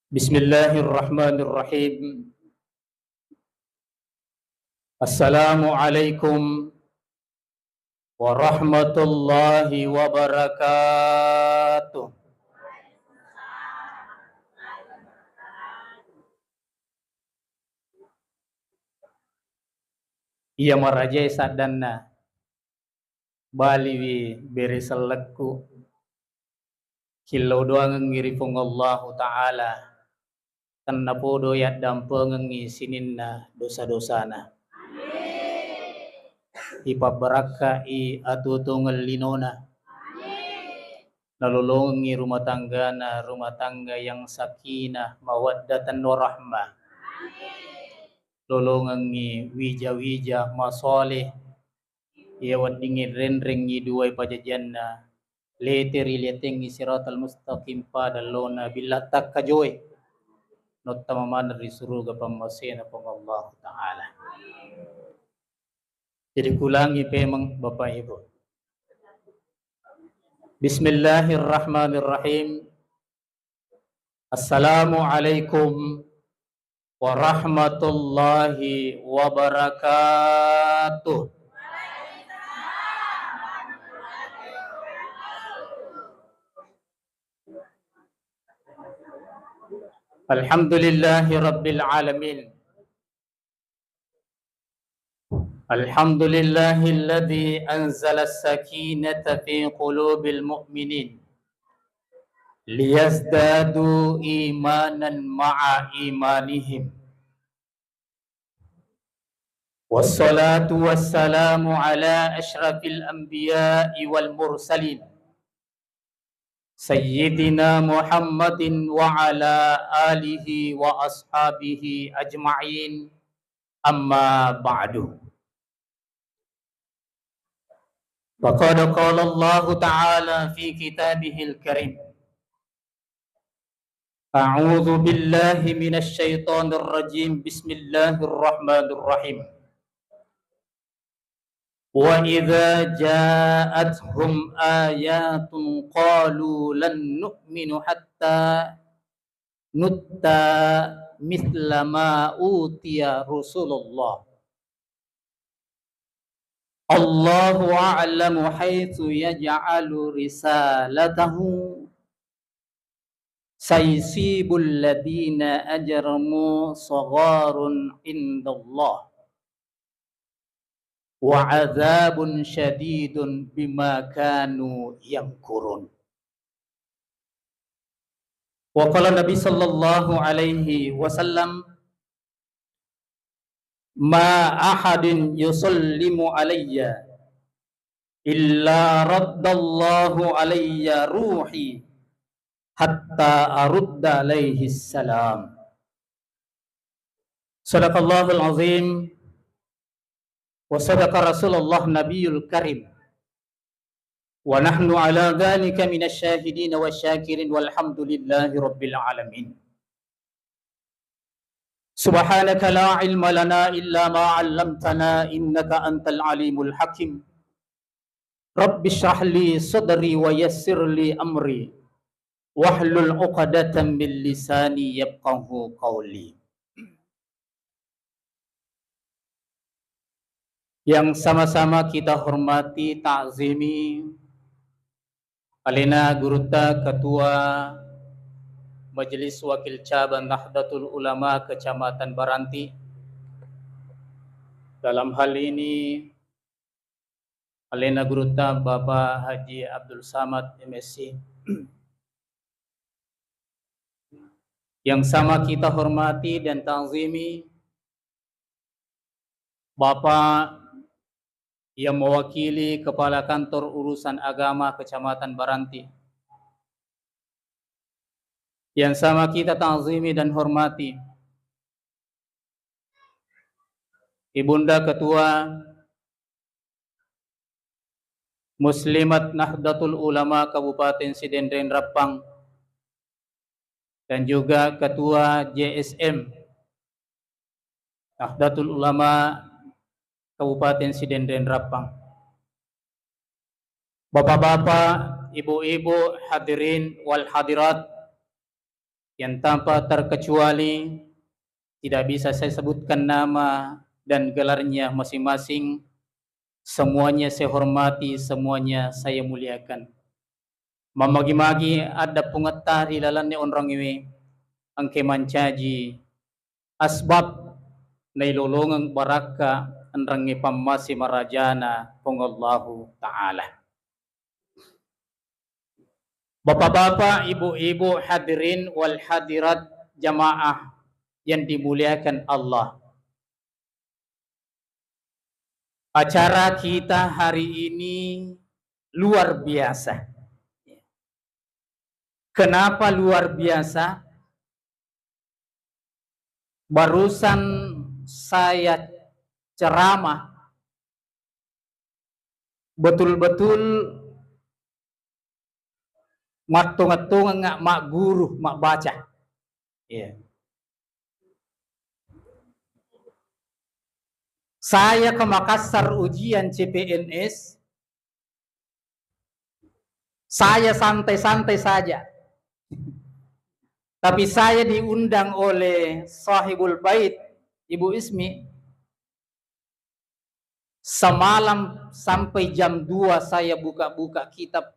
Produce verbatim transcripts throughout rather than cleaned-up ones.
Bismillahirrahmanirrahim. Assalamualaikum warahmatullahi wabarakatuh. Iya marajaé saddanna, baliwi béré sellekku. Killau doangengngi ri Puang Allahu Ta'ala, tennapodo yaddampengengngi sininna dosa-dosana. Ipabbarakkai atuo-tuongeng linona. Nalolongengngi rumah tanggana, rumah tangga yang sakinah, mawaddatan warahmah. Lolongengngi wija-wija masoleh, iya weddingngi renrengngi duwaé pajajianna, lété ri léténgngi siratal mustaqim, pada lona billa takkajoé, nottama maneng ri suruga pammaséna Puang Allahu Ta'ala. Jadi kulangi pémeng, Bapak Ibu. Bismillahirrahmanirrahim. Assalamualaikum warahmatullahi wabarakatuh. Alhamdulillahi rabbil alamin. Alhamdulillahilladzi anzala as-sakinata fi qulubil mu'minin liyazdadu imanan ma'a imanihim. Wassalatu wassalamu ala asyrafil anbiya'i wal mursalin, Sayyidina Muhammadin wa ala alihi wa ashabihi ajma'in, amma ba'du. Faqad qala Allahu Ta'ala fi kitabihil karim. A'udzu billahi minasy syaithanir rajim. Bismillahirrahmanirrahim. Wa idza ja'athum ayatun qalu lan nu'minu hatta nu'ta mithla ma utiya Rasulullah. Allahu a'lamu haitsu yaj'alu risalatahu. Sayusibul ladzina ajramu shagharun indallah wa adzabun syadidun bima kanu yamkurun. Wa qala Nabi sallallahu alaihi wasallam, "Ma ahadin yusallimu alayya illa raddallahu alayya ruhi hatta arudda alaihi salam." Sadaqallahul azim. Wa sadaqa Rasulullah Nabiyul Karim. Wa nahnu ala dzalika minasy syahidin wasy syakirin walhamdulillahi rabbil alamin. Subhanaka la ilma lana illa ma 'allamtana innaka antal alimul hakim. Rabbi shrah li sadri wa yassir li amri. Wahlul 'uqdatam min lisani yafqahu qawli. Yang sama-sama kita hormati, ta'zimi, alena gurutta Ketua Majelis Wakil Cabang Nahdlatul Ulama Kecamatan Baranti. Dalam hal ini, alena gurutta Bapak Haji Abdul Samad, M Si. Yang sama kita hormati dan ta'zimi, Bapak yang mewakili Kepala Kantor Urusan Agama Kecamatan Baranti. Yang sama kita ta'zimi dan hormati, Ibunda Ketua Muslimat Nahdlatul Ulama Kabupaten Sidenreng Rappang, dan juga Ketua J S M Nahdlatul Ulama Kabupaten Sidenreng Rappang. Bapak-bapak, ibu-ibu, hadirin wal hadirat, yang tanpa terkecuali tidak bisa saya sebutkan nama dan gelarnya masing-masing, semuanya saya hormati, semuanya saya muliakan. Mamagi-magi adda pungetta ri lalenna onrongngewe, engke mancaji asbab nailolongeng barakka enrengnge pammase marajana Puang Allahu Ta'ala. Bapak-bapak, ibu-ibu, hadirin wal hadirat, jamaah yang dimuliakan Allah. Acara kita hari ini luar biasa. Kenapa luar biasa? Barusan saya ceramah, betul-betul mattonga-tonga magguru, mabbaca. Iya. Saya ke Makassar ujian C P N S, saya santai-santai saja. Tapi saya diundang oleh Sahibul Bait, Ibu Ismi, semalam sampai jam dua saya buka-buka kitab,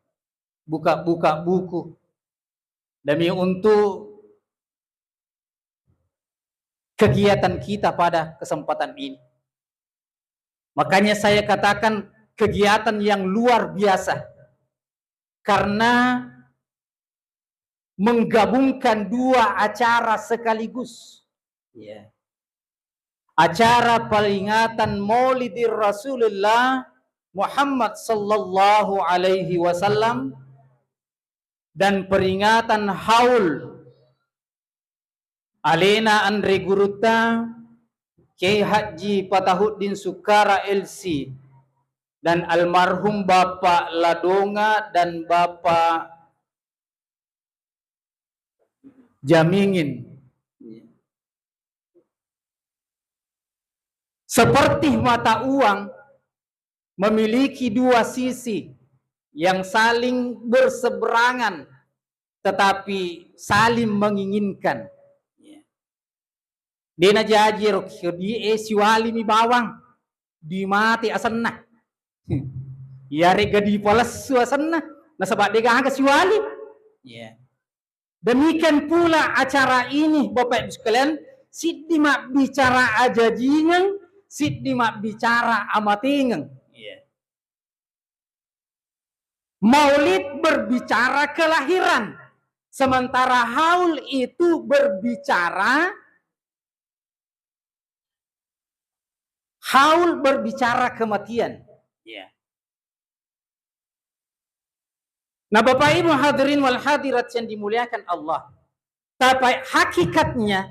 buka-buka buku demi untuk kegiatan kita pada kesempatan ini. Makanya saya katakan kegiatan yang luar biasa karena menggabungkan dua acara sekaligus. Ya. Acara peringatan Maulidir Rasulullah Muhammad sallallahu alaihi wasallam dan peringatan haul alena anre gurutta Kiai Haji Fatahuddin Sukkara L C dan almarhum Bapak Ladonga dan Bapak Jamingin. Seperti mata uang memiliki dua sisi yang saling berseberangan tetapi saling menginginkan. Dena jaji ro, di e siwali mi bawang, di mate asenna. Iyarega dipalessu asenna, nasaba degaga siwali. Ya. Demikian pula acara ini, Bapak Ibu sekalian, siddi mabbicara ajajingeng, siddi mabbicara amatengeng. Iya. Maulid berbicara kelahiran, sementara haul itu berbicara, haul berbicara kematian. Iya. Nah, Bapak Ibu hadirin wal hadirat yang dimuliakan Allah, tapi hakikatnya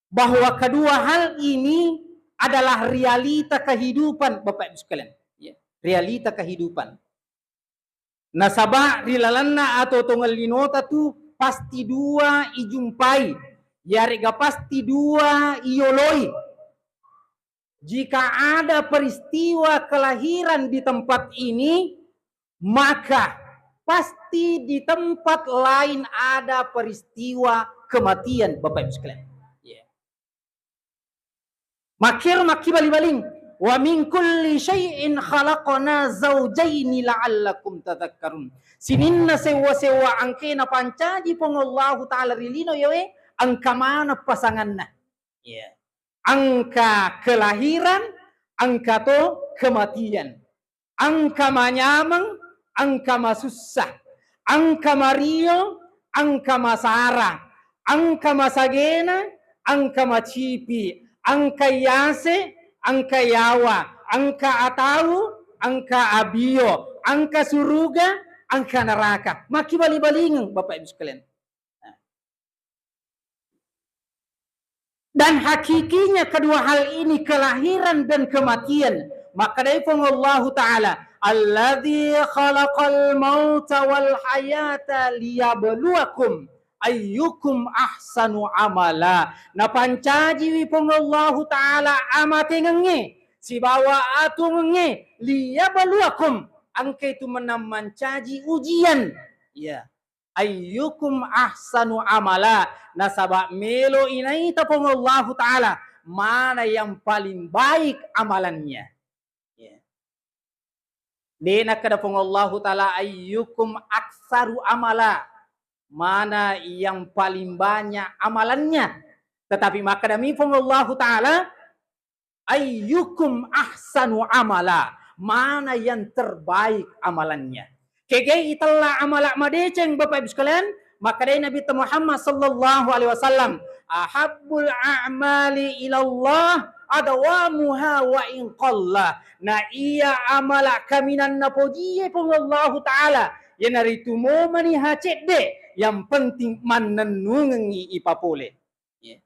bahwa kedua hal ini adalah realita kehidupan, Bapak Ibu sekalian. Ya, realita kehidupan. Nasaba ri lalenna atotongeng linota tu pasti dua ijumpai, yarega pasti dua iyoloi. Jika ada peristiwa kelahiran di tempat ini, maka pasti di tempat lain ada peristiwa kematian, Bapak Ibu sekalian. Iya. Makkero makkibali-baling, "Wa min kulli syai'in khalaqna zaujaini la'allakum tadzakkarun." Sininna sewwa-sewwa engkae napancaji Puang Allahu Ta'ala ri lino yawe, engka maneng pasanganna. Iya. Engka kelahiran, engka to kematian. Engka manyameng, engka masussa. Engka mario, engka masara. Engka masagena, engka macipi. Engka yase, engka yawa. Engka atau, engka abio. Engka suruga, engka neraka. Makkibali-balingeng, Bapak Ibu sekalian. Dan hakikinya kedua hal ini, kelahiran dan kematian. Makkedai Puang Allahu Ta'ala, "Alladzi khalaqal mauta wal hayata liyabluwakum ayyukum ahsanu amala." Napancajiwi Puang Allahu Ta'ala amatengengnge sibawa atuongengnge, liyabluwakum, engka itu menang mancaji ujian. Iya. ayyukum ahsanu amala, nasaba melo inaita Puang Allahu Ta'ala mana yang paling baik amalannya. Ya. De nakkeda Puang Allahu Ta'ala, "Ayyukum aktsaru amala," mana yang paling banyak amalannya. Tetapi makkedami Puang Allahu Ta'ala, "Ayyukum ahsanu amala," mana yang terbaik amalannya. Kegai itella amala madeceng, Bapak Ibu sekalian, makkedai Nabi Muhammad sallallahu alaihi wasallam, "Ahabbul a'mali ilallah adwamuha wa in qalla." Na iya amala kaminang napojie Puang Allahu Ta'ala, iyanaritu momani hacedde, yang penting mannennungengngi ipapole. Ye.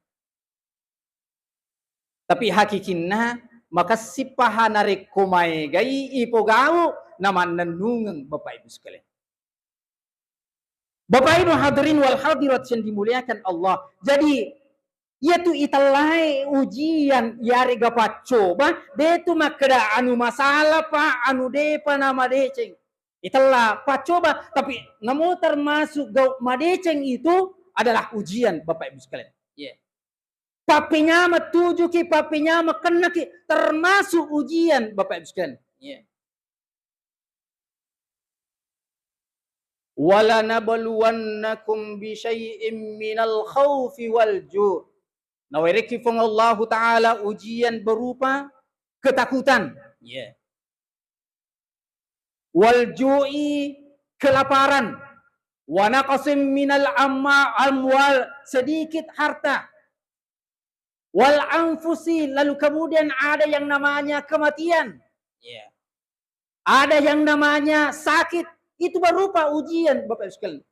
Tapi hakikinna, makessing paha narekko maegai ipogau na mannennungeng, Bapak Ibu sekalian. Bapak Ibu hadirin wal hadirat yang dimuliakan Allah. Jadi, iyatu itellae ujian yarega paccoba, detu makkeda anu masalah, Pak, anu depa namadeceng. Itella paccoba, tapi namo termasuk gau madeceng itu adalah ujian, Bapak Ibu sekalian. Iya. Pappenyameng tujuki, pappenyameng kennaki, termasuk ujian, Bapak Ibu sekalian. Iya. "Walanabluwannakum bisyai'im minal khaufi wal ju'." Nawerekki Puang Allahu Ta'ala ujian berupa ketakutan. Iya. "Wal ju'i," kelaparan. "Wa naqsim minal amma-, amwal," sedikit harta. "Wal anfusi," lalu kemudian ada yang namanya kematian. Iya. Ada yang namanya sakit. Itu berupa ujian, Bapak Ibu sekalian.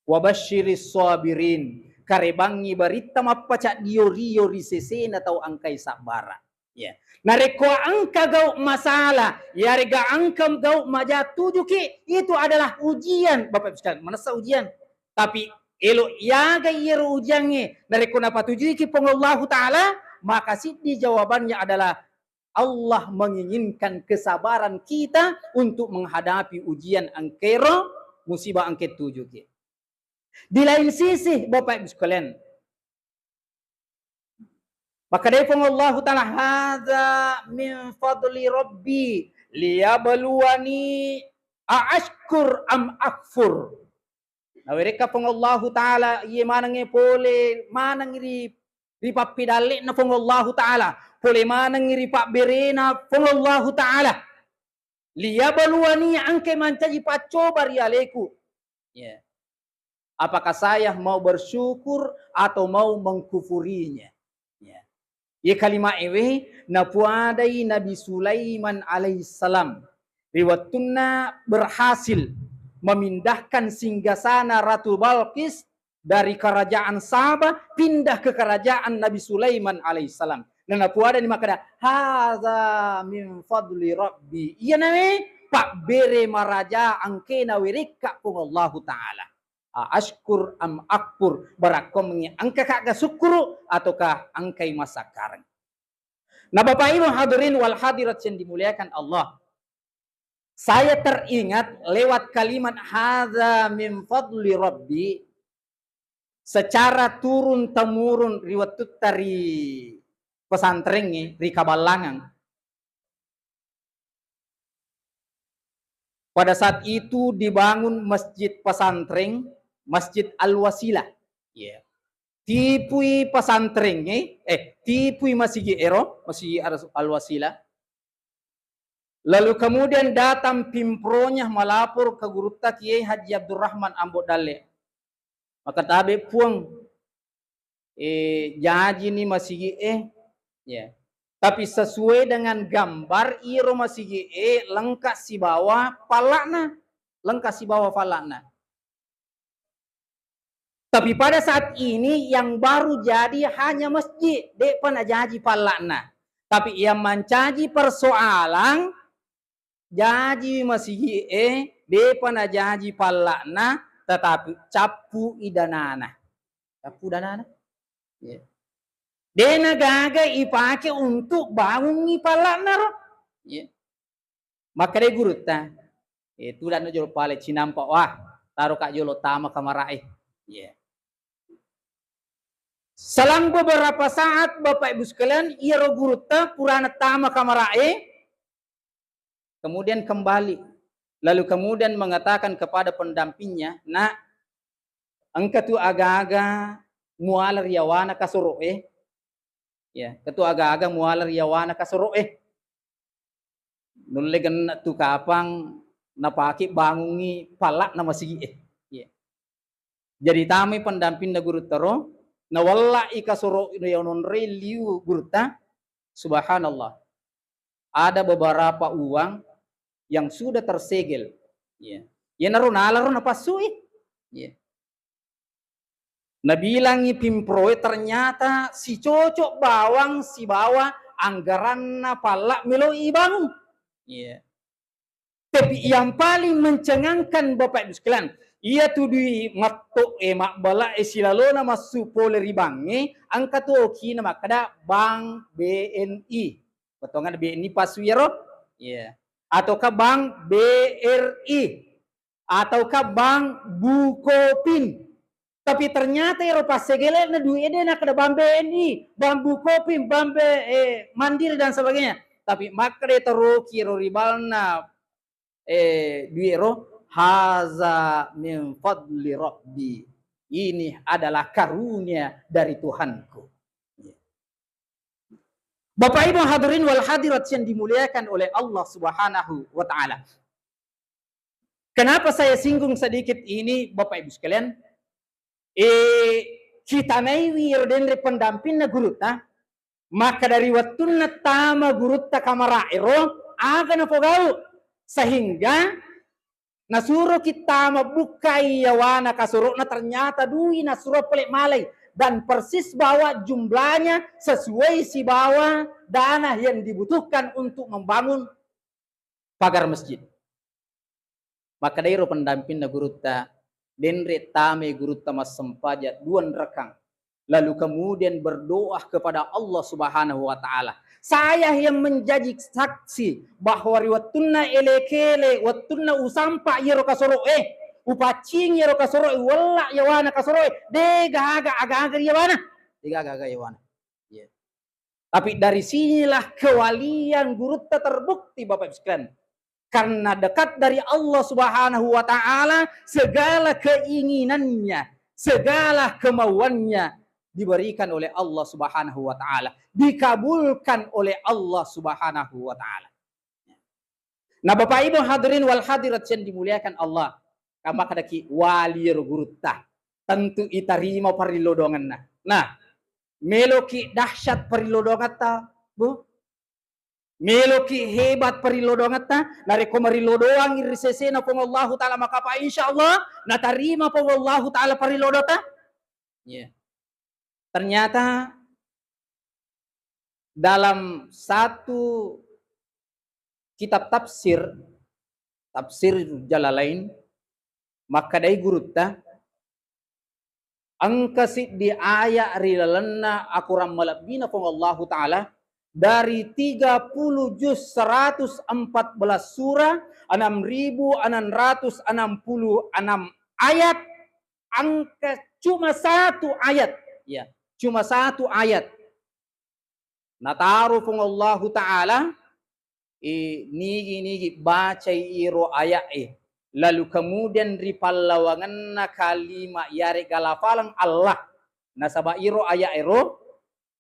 "Wa basyiris sabirin," karebangngi baritta mappacaddio-rio ri sesena tau engkai sabbara. Ya. Narekko engka gau masalah, yarega engka gau maja tujuki, itu adalah ujian, Bapak Ibu sekalian, manessa ujian. Tapi elo yaga iyaro ujiangnge, narekko napatujuiki Puang Allahu Ta'ala, maka siddi jawabannya adalah Allah menginginkan kesabaran kita untuk menghadapi ujian engkaero, musibah engka tujuki. Di lain sisi, Bapak Ibu sekalian, makkedai Puang Allahu Ta'ala, "Hadza min fadli Rabbi liyabluwani a ashkur am akfur." Nawerekka Puang Allahu Ta'ala, iye manengnge pole maneng ri, ri pappedalle'na Puang Allahu Ta'ala, pole maneng ri pabberena Puang Allahu Ta'ala. "Liyabluwani," engkai mancaji paccoba ri aleku. Ya. Apakah saya mau bersyukur atau mau mengkufurinya? Ya. Iye kalimat ewe napuadai Nabi Sulaiman alaihissalam ri wettunna berhasil memindahkan singgasana Ratu Balqis dari kerajaan Saba pindah ke kerajaan Nabi Sulaiman alaihissalam. Na napuadani makkeda, "Hadza min fadli Rabbi." Iyanawe pabbere maraja engke nawerekka Puang Allahu Ta'ala. A ashkur am akfur, barakkomengngi engkaka ga sukkuru ataukah engkai massakkareng. Nah, Bapak Ibu hadirin wal hadirat yang dimuliakan Allah, saya teringat lewat kalimat "hadza min fadli Rabbi" secara turun temurun ri wettutta ri pesantrengnge ri Kaballangang. Pada saat itu dibangun masjid pesantren, Masjid Al-Wasilah. Ya. Tipui pesantrengnge, eh, tipui masigi ero, Masjid Al-, Al-Wasilah. Lalu kemudian datang pimpronya melapor ke gurutta Kiai Haji Abdurrahman Ambo Dalle. Makkatabe, "Puang, eh, jajini masigi'e." Ya. Tapi sesuai dengan gambar, iro masigi'e lengkap sibawa palla'na. Lengkap sibawa palla'na. Tapi pada saat ini yang baru jadi hanya masjid, de'pa najaji palla'na. Tapi yang mancaji persoalan, jaji masigi'e, de'pa najaji palla'na, tetapi cappu'i danana. Cappu danana. Ya. De'na gaga ipake untuk bangungngi palla'na ro. Ya. Makkedai gurutta, Eh, tudang no jolo pale cinampa, wah, taro ka jolo tama kamara e. Iya. Selang beberapa saat, Bapak Ibu sekalian, iyaro gurutta purana tama kamara e, kemudian kembali, lalu kemudian mengatakan kepada pendampingnya, "Nak, engka tu aga-aga muala ri yawana kasoro e." Ya, engka tu aga-aga muala ri yawana kasoro e. Nulle genna tu kapang napake bangungngi palla'na masigi e. Ya. Jadi tamai pendampingna gurutta ro, nawella'i kasoro e nonroi liu gurutta. Subhanallah. Ada beberapa uang yang sudah tersegel. Ya. Iyanaro nalaro napassui. Ya. Nabilangi pimpro e, ternyata sicocok bawang sibawa anggaranna palla meloi bangung. Iya. Tapi yang paling mencengangkan, Bapak Ibu sekalian, iya tu dui matto e, mabbala e, silalona massu pole ri bank e, engka tu okina makkeda Bank B N I. Bettuanna B N I passu iyaro? Iya. Ataukah Bank B R I? Ataukah Bank Bukopin? Tapi ternyata ero passegele'na duit de nakkeda Bank B N I, Bank Bukopin, Bank B-, eh, Mandiri dan sebagainya. Tapi makkeda toroki ero ribalna, eh, duit ero, "Haza min fadli Rabbi." Ini adalah karunia dari Tuhanku. Bapak Ibu hadirin wal hadirat yang dimuliakan oleh Allah Subhanahu wa Ta'ala. Kenapa saya singgung sedikit ini, Bapak Ibu sekalian? Eh, kita naiwi ero denre pendampingna gurutta, maka dari wettunna tama gurutta kamara ero, aga napogau, sehingga nasuroki tama bukkai yawana kasoro'na, ternyata dui nasuro pole malai, dan persis bawa jumlahnya sesuai sibawa dana yang dibutuhkan untuk membangun pagar masjid. Makkedairo pendampingna gurutta, denre tamai gurutta massempajang dua rekang, lalu kemudian berdoa kepada Allah Subhanahu wa Ta'ala. Saya yang menjadi saksi bahwa ri wettunna ele-kele, wettunna usampa iyaro kasoro e, upaccing iyaro kasoro e, uwella yawana kasoro e, de gaga aga-aga ri yawana. De gaga aga yawana. Iya. Tapi dari sinilah kewalian gurutta terbukti, Bapak Ibu sekalian. Karena dekat dari Allah Subhanahu wa Ta'ala, segala keinginannya, segala kemauannya diberikan oleh Allah Subhanahu wa Ta'ala, dikabulkan oleh Allah Subhanahu wa Ta'ala. Nah, Bapak Ibu hadirin wal hadirat yang dimuliakan Allah, kamma kadaki wali ro gurutta, tentu itarima parillodongenna. Nah, meloki dahsyat parillodongetta, Bu? Meloki hebat parillodongetta, narekko marillodoang ri sesena Puang Allahu Ta'ala, maka apa, insya Allah natarima Puang Allahu Ta'ala parillodota. Iya. Ternyata dalam satu kitab tafsir, Tafsir Jalalain, makkedai gurutta, engka siddi aya ri lalenna akorang malebbina Puang Allahu Ta'ala, dari tiga puluh juz, seratus empat belas surah, enam ribu enam ratus enam puluh enam ayat, engka cuma satu ayat, ya, cuma satu ayat. Nataro Puang Allahu Ta'ala, eh, nigi-nigi bacai iro ayat e, lalu kemudian ripallawangenna kalima yarega lafaleng Allah. Nasaba iro ayat ero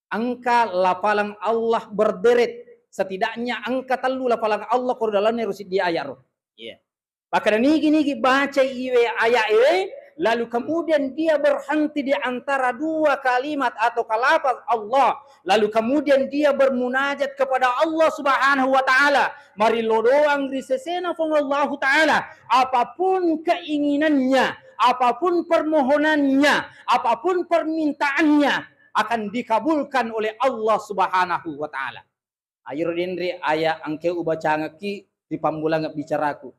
engka lafaleng Allah berderet, setidaknya engka tellu lafaleng Allah ko dalamna ero siddi ayat ro. Iya. Makkeda nigi-nigi bacai iwe ayat e, lalu kemudian dia berhenti di antara dua kalimat atau kalafal Allah, lalu kemudian dia bermunajat kepada Allah Subhanahu wa Ta'ala, marillodoang ri sesena Puang Allahu Ta'ala, apapun keinginannya, apapun permohonannya, apapun permintaannya, akan dikabulkan oleh Allah Subhanahu wa Ta'ala. Ayo denre ayat engka ubacangekki ri pammulangeng bicaraku.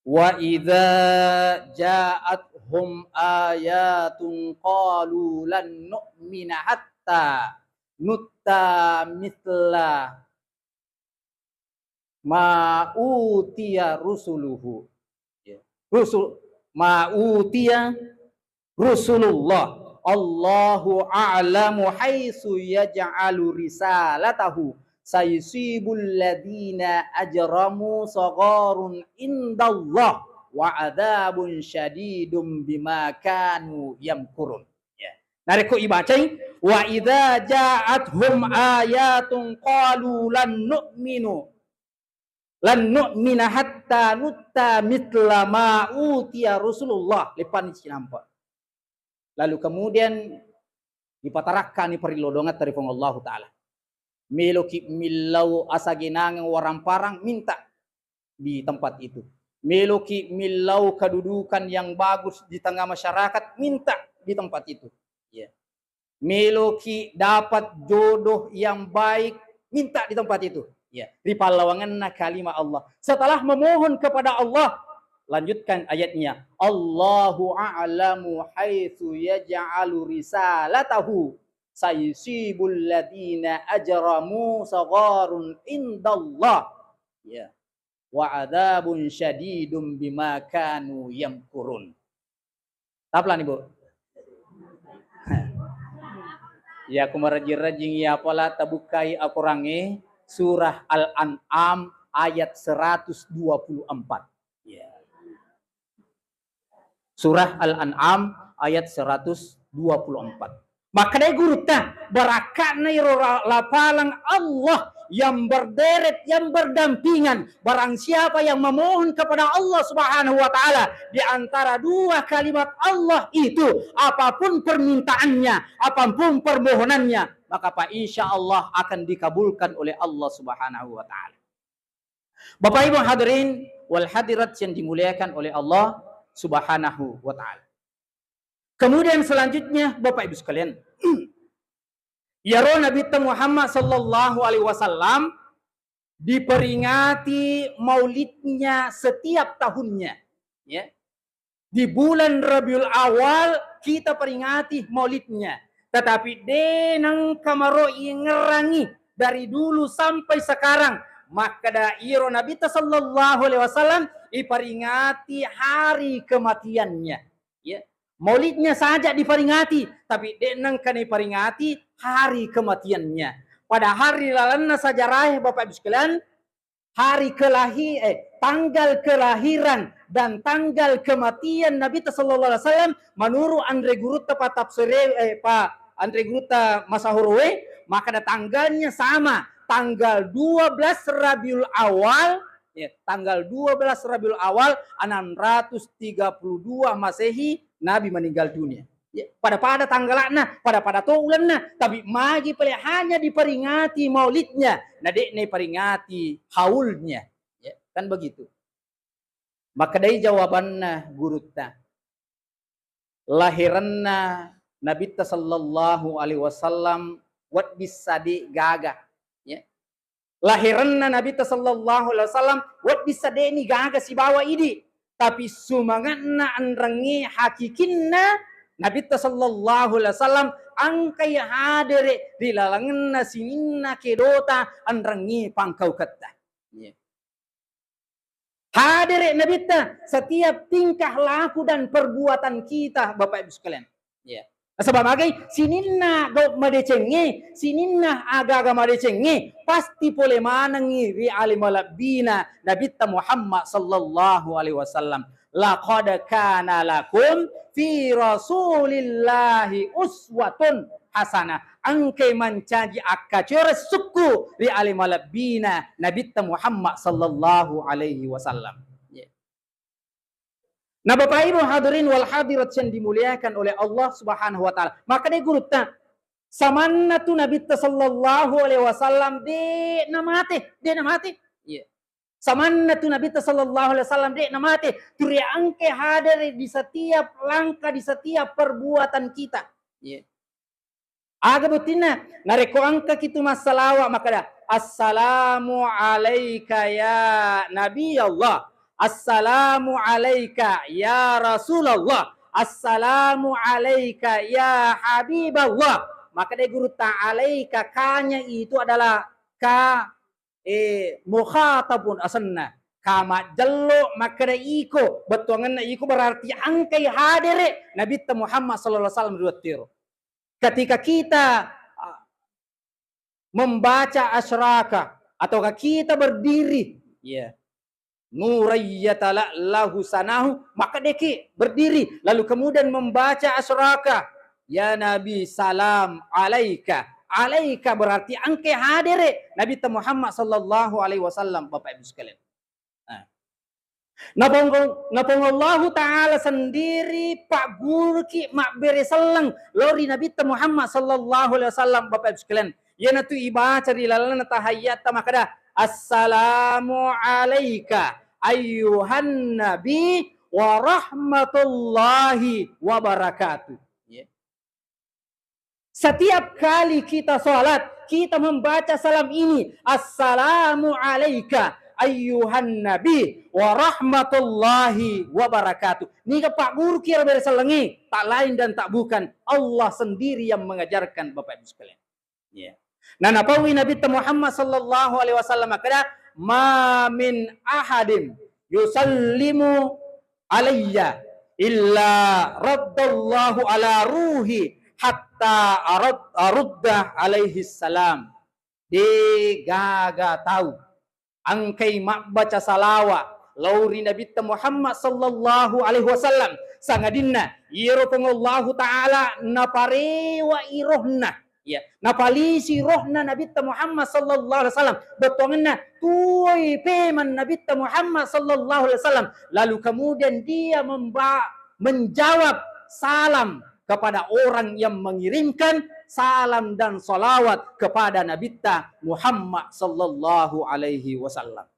"Wa idza ja'athum ayatun qalu lan nu'mina hatta nu'ta mitsla, ma utiya rusuluhu. Ya. Rusul, ma utiya rusulullah. Allahu a'lamu haitsu yaj'alu risalatahu. Sayusibul ladzina ajramu sagharun indallah wa adzabun syadidum bima kanu yamkurun. Ya. Narekko ibacai, "Wa idza ja'athum ayatun qalu lan nu'minu, lan nu'mina hatta nutta mitla ma utiya Rasulullah," leppanni cinampa. Lalu kemudian dipatarakkani parillodongetta ri Puang Allahu Ta'ala. Meloki millau asagenangeng waramparang, minta di tempat itu. Meloki millau kedudukan yang bagus di tengah masyarakat, minta di tempat itu. Ya. Meloki dapat jodoh yang baik, minta di tempat itu. Ya, ripallawangenna kalimat Allah. Setelah memohon kepada Allah, lanjutkan ayatnya, "Allahu a'lamu haitsu yaj'alu risalatahu, sayusibul ladzina ajramu sagharun indallah." Ya. "Wa adzabun syadidum bima kanu yamkurun." Taplani, Bu. Ya, ku marajing-rajing ya, pala tabukkai akorangnge, surah Al-An'am ayat seratus dua puluh empat. Ya. Surah Al-An'am ayat seratus dua puluh empat. Makkedai gurutta, barakka'na iro ra-, lapalang Allah yang berderet, yang berdampingan. Barang siapa yang memohon kepada Allah Subhanahu wa Ta'ala di antara dua kalimat Allah itu, apapun permintaannya, apapun permohonannya, maka, Pak, insya Allah akan dikabulkan oleh Allah Subhanahu wa Ta'ala. Bapak Ibu hadirin wal hadirat yang dimuliakan oleh Allah Subhanahu wa Ta'ala. Kemudian selanjutnya, Bapak Ibu sekalian, iyaro Nabitta Muhammad sallallahu alaihi wasallam diperingati maulidnya setiap tahunnya. Ya. Di bulan Rabiul Awal kita peringati maulidnya. Tetapi de nengka maro ingerangi dari dulu sampai sekarang. Makkeda iro Nabitta sallallahu alaihi wasallam iperingati hari kematiannya. Ya. Maulidnya saja diperingati, tapi de nengka iperingati hari kematiannya. Padahal ri lalenna sejarah, Bapak Ibu sekalian, hari kelahi-, eh, tanggal kelahiran dan tanggal kematian Nabitta sallallahu alaihi wasallam, menurut anre gurutta pa tafsire, eh, pa anre gurutta masahoroe, maka ada tanggalnya sama, tanggal dua belas Rabiul Awal, ya, tanggal dua belas Rabiul Awal enam ratus tiga puluh dua Masehi, Nabi meninggal dunia. Ya, pada-pada tanggalakna, pada-pada to ulenna, tapi magi pale hanya diperingati maulidnya, na de'na iperingati haulnya. Ya, kan begitu. Makkedai jawabanna gurutta, lahiranna Nabitta sallallahu alaihi wasallam wedding sadi gaga. Ya. Lahiranna Nabitta sallallahu alaihi wasallam wedding sadeni gaga sibawa idi. Tapi sumange'na enrengnge hakikinna Nabitta sallallahu alaihi wasallam engkai hadere ri lalengenna sininna kedota enrengnge pangkauketta. Iya. Hadere Nabitta setiap tingkah laku dan perbuatan kita, Bapak Ibu sekalian. Ya. Nasaba magai sininna gau madecengnge, sininna aga-aga madecengnge, pasti pole manengngi ri ale malebbina Nabitta Muhammad sallallahu alaihi wasallam. "Laqad kana lakum fi Rasulillahi uswatun hasanah." Engkai mancaji akkacore sukku ri ale malebbina Nabitta Muhammad sallallahu alaihi wasallam. Ya. Nah, Bapak Ibu hadirin wal hadirat yang dimuliakan oleh Allah Subhanahu wa Ta'ala. Maka de gurutta, samanna tu Nabitta sallallahu alaihi wasallam de namate, de namate. Iya. Samanna tu Nabitta sallallahu alaihi wasallam de namate, turi engke hadere di setiap langkah, di setiap perbuatan kita. Iya. Aga buttinna? Narekko engkaki tu massalawa makkeda, "Assalamu alaika ya Nabi Allah, assalamu alaika ya Rasulullah, assalamu alaika ya Habiballah." Makkeda gurutta, alaika, kanya itu adalah ka eh, mukhatabun asenna. Ka majjello makkeda iko, bettuangenna iko berarti engkai hadere Nabitta Muhammad sallallahu alaihi wasallam ri wettu ero. Ketika kita, ah, membaca asyraka, ataukah kita berdiri, ya, nurayyata la-, lahu sanahu, maka deki berdiri, lalu kemudian membaca asyraka, ya Nabi, salam alaika. Alaika berarti engke hadere Nabitta Muhammad sallallahu alaihi wasallam, Bapak Ibu sekalian. Nah. Napong-, Napong Allahu Ta'ala sendiri pagguruki mabbere selleng lao ri Nabitta Muhammad sallallahu alaihi wasallam, Bapak Ibu sekalian. Iyanatu ibaca ri lalenna tahayyatta makkeda, "Assalamu alaika ayyuhan nabi wa rahmatullahi wa barakatuh." Ya. Setiap kali kita salat, kita membaca salam ini, "Assalamu alaika ayyuhan nabi wa rahmatullahi wa barakatuh." Niga pagguruki ero bere sellengnge, tak lain dan tak bukan, Allah sendiri yang mengajarkan, Bapak Ibu sekalian. Ya. Nah, napaui Nabitta Muhammad sallallahu alaihi wasallam makkeda, "Ma min ahadim yusallimu alayya illa raddallahu ala ruhi hatta arad-, arudda alaihi salam." Degaga tau engkai mabbaca salawa lao ri Nabitta Muhammad sallallahu alaihi wasallam, sangadinna iyaro Puang Allahu Ta'ala naparewai rohna, ya, napalisi rohna Nabitta Muhammad sallallahu alaihi wasallam, bettuangenna tuwoi pemeng Nabitta Muhammad sallallahu alaihi wasallam, lalu kemudian dia memba-, menjawab salam kepada orang yang mengirimkan salam dan salawat kepada Nabitta Muhammad sallallahu alaihi wasallam.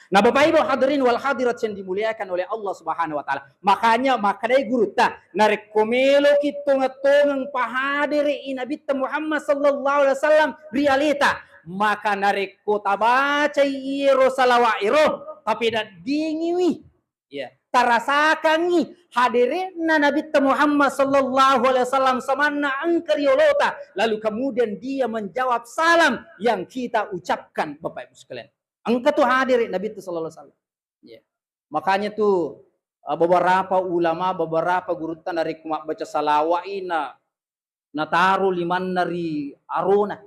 Nah, Bapak Ibu hadirin wal hadirat yang dimuliakan oleh Allah Subhanahu wa Ta'ala. Makanya, makkedai gurutta, narekko meloki tongeng-tongeng pahadere i Nabitta Muhammad sallallahu alaihi wasallam ri aleta, maka narekko tabacai iyero salawat ero, tapedaddingiwi. Ya, tarasakangngi hadere'na Nabitta Muhammad sallallahu alaihi wasallam samanna engka ri olota, lalu kemudian dia menjawab salam yang kita ucapkan, Bapak Ibu sekalian. Engka tu hadere Nabitta sallallahu alaihi wasallam. Ya. Makanya tu, eh, beberapa ulama, beberapa gurutta narekko mabbaca salawat i na nataro limanna ri arona.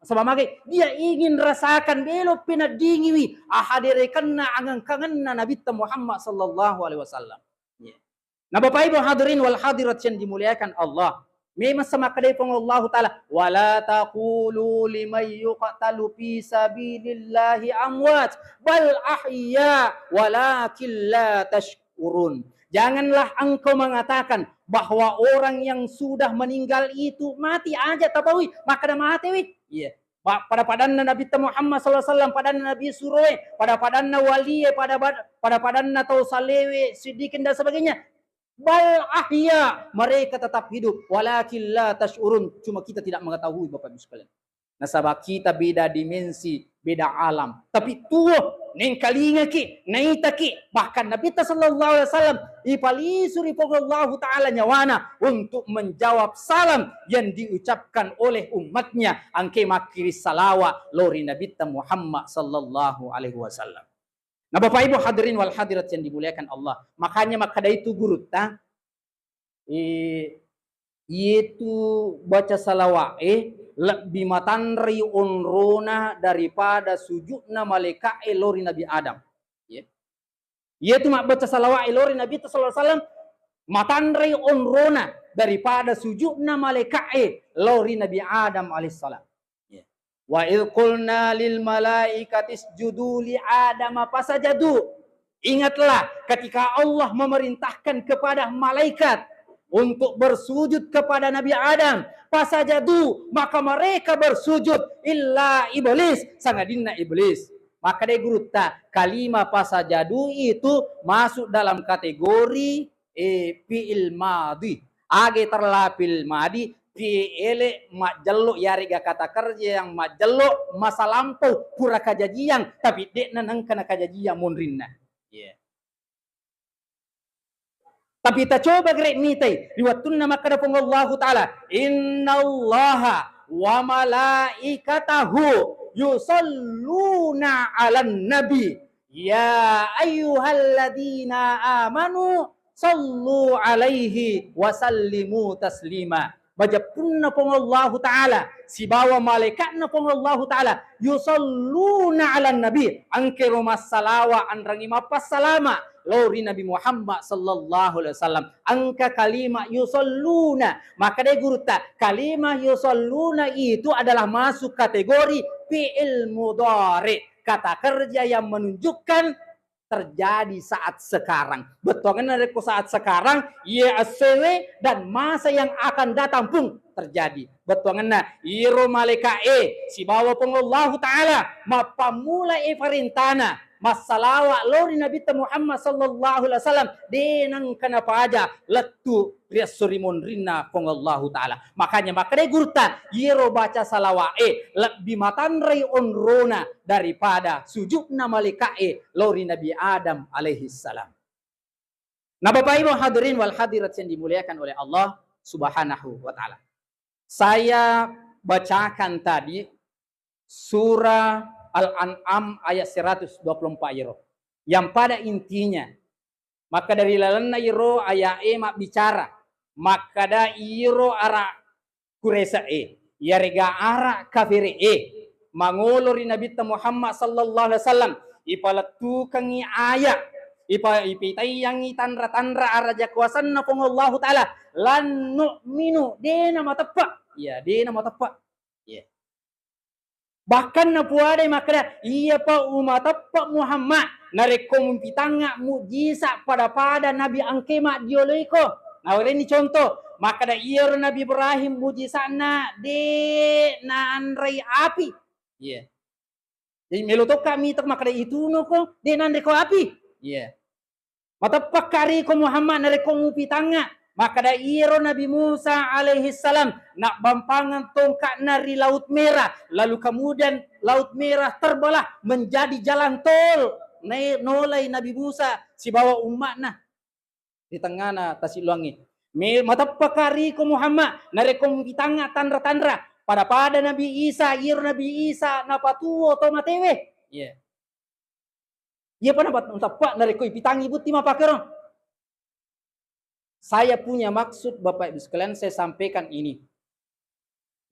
Saba mage, dia ingin rasakan, melo penaddingiwi ahaderekenna angengkangenna Nabitta Muhammad sallallahu alaihi wasallam. Ya. Nah, Bapak Ibu hadirin wal hadirat yang dimuliakan Allah, memang samakkedai Puang Allahu Ta'ala, "Wala taqulu liman yuqtalu fi sabilillahi amwat, bal ahya, walakin la tash'urun." Janganlah engkau mengatakan bahwa orang yang sudah meninggal itu mati, aja tapaui, makkeda matewi. Iya. Pa-, pada-padanna Nabitta Muhammad sallallahu alaihi wasallam, padanna Nabi suroe, pada-padanna walie, pada-, pada-padanna tau salewe, siddiqin dan sebagainya. Bal ahya, mereka tetap hidup, walakin la tash'urun, cuma kita tidak mengetahui, Bapak Ibu sekalian. Nasaba kita beda dimensi, beda alam. Tapi tuo, nengkalingaki, naitaki, bahkan Nabitta sallallahu alaihi wasallam ipalisu ri Puang Allahu Ta'ala nyawana untuk menjawab salam yang diucapkan oleh umatnya, angke makkiri salawa lao ri Nabitta Muhammad sallallahu alaihi wasallam. Nah, Bapak Ibu hadirin wal hadirat yang dimuliakan Allah, makanya makkeda itu gurutta, eh, iyatu baca salawa'e lebbi matanrei onrona daripada sujudna malaika'e lao ri Nabi Adam. Ya. Iyatu mabbaca salawa'e lao ri Nabitta sallallahu alaihi wasallam matanrei onrona daripada sujudna malaika'e lao ri Nabi Adam alaihissalam. Ya. "Wa idh qulna lil malaikati isjudu li Adama fasajadu." Ingatlah ketika Allah memerintahkan kepada malaikat untuk bersujud kepada Nabi Adam, fasajadu, maka mereka bersujud, illa iblis, sangadinna iblis. Makkedai gurutta, kalima fasajadu itu masuk dalam kategori, eh, fi'il madhi. Aga terla fi'il madhi, fi'il majjello, yarega kata kerja yang majjello, masa lampau, pura kajajiang, tapi de'na nengka nakajajiang monrinna. Iya. Tapi tacoba gere mitai, ri wettunna makkeda Puang Allahu Ta'ala, "Innallaha wa malaikatahu yusalluna 'alan nabi. Ya ayyuhalladzina amanu sallu alaihi wa sallimu taslima. Majeppunna Puang Allahu Ta'ala sibawa malaika'na Puang Allahu Ta'ala, yusalluna 'alan nabi, engkero massalawa anrangi mappassalama lao ri Nabi Muhammad sallallahu alaihi wasallam. Engka kalima yusalluna, makkeda gurutta, kalima yusalluna itu adalah masuk kategori fi'il mudhari, kata kerja yang menunjukkan terjadi saat sekarang. Bettuangenna rekko saat sekarang, iye essoewe dan masa yang akan datang pun terjadi. Bettuangenna, iyero malaika'e sibawa Puang Allahu Ta'ala mappammulai parentana massalawa lao ri Nabitta Muhammad sallallahu alaihi wasallam, de nengka napaja lettu ri esso ri monrinna Puang Allahu Ta'ala. Makanya makkedai gurutta, iyero baca salawa'e lebbi matanrai onrona daripada sujudna malaika'e lao ri Nabi Adam alaihi salam. Nah, Bapak Ibu hadirin wal hadirat yang dimuliakan oleh Allah Subhanahu wa Ta'ala. Saya bacakan tadi surah Al-An'am ayat seratus dua puluh empat iro. Yang pada intinya, maka dari lalenna iro aya'e mabbicara, makkada iro ara kurese'e, iyarega ara kafere'e mangolo ri Nabitta Muhammad sallallahu alaihi wasallam, ipalettukengngi aya, ipa-, ipitaiyangngi tanra-tanra araja kuasanna Puang Allahu Ta'ala, lan nu'minu, dena mateppe'. Iya, dena mateppe'. Iya. Bahkan napuadai makkeda, iyapa umateppa Muhammad, narekko mupitangnga mujisa pada-pada nabi engke maddioloiko. Nawerenni contoh, makkeda iyaro Nabi Ibrahim mujisana de naanrei api. Iya. Jadi melo tokka mitek makkeda itunoko de nanreko api. Iya. Mateppakka riko Muhammad narekko mupitangnga. Makkeda iyaro Nabi Musa alaihi salam, nabbampangeng tongka'na ri Laut Merah, lalu kemudian Laut Merah terbelah menjadi jalan tol. Ne-, nolai Nabi Musa sibawa umma'na ri tengngana tasiloangnge. Me-, mateppakka riko Muhammad narekko mupitangnga tanra-tanra. Pada-pada Nabi Isa, iyaro Nabi Isa napatuo to matewe. Iya. Iyapa napateppa narekko ipitangngi butti mappakkoro. Saya punya maksud, Bapak Ibu sekalian, saya sampaikan ini.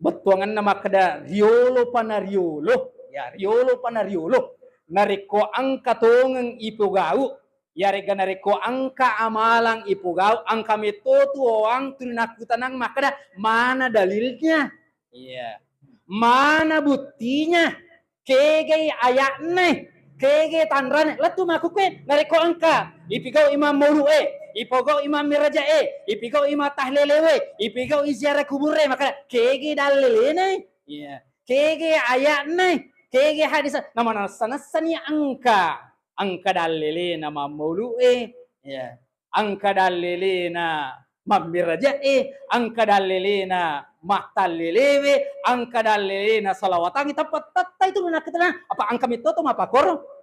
Bettuangenna makkeda riolo pa na riolo, ya, riolo pa na riolo. Narekko engka tongeng ipogau, yarega narekko engka amalang ipogau, engka metto tu wawang tuli nakkutanang makkeda mana dalilnya? Iya. Mana buttinya? Kegai aya'na, kegai tanrana, lettu makkukue, narekko engka ipigau imam maulu'e, ipigau imam mirajae, ipigau imam tahlelewe, ipigau ziarah kuburre, maka kegai dallelena, iya, kegai aya'na, kegai hadis, namanessa-nessani engka, engka dallelena mammaulu'e, iya. Engka dallelena mammirajae, engka dallelena mattallelewe, engka dallelena salawatangnge, tappa tettai tu nakketenang, apa engka metto to mappakkoro.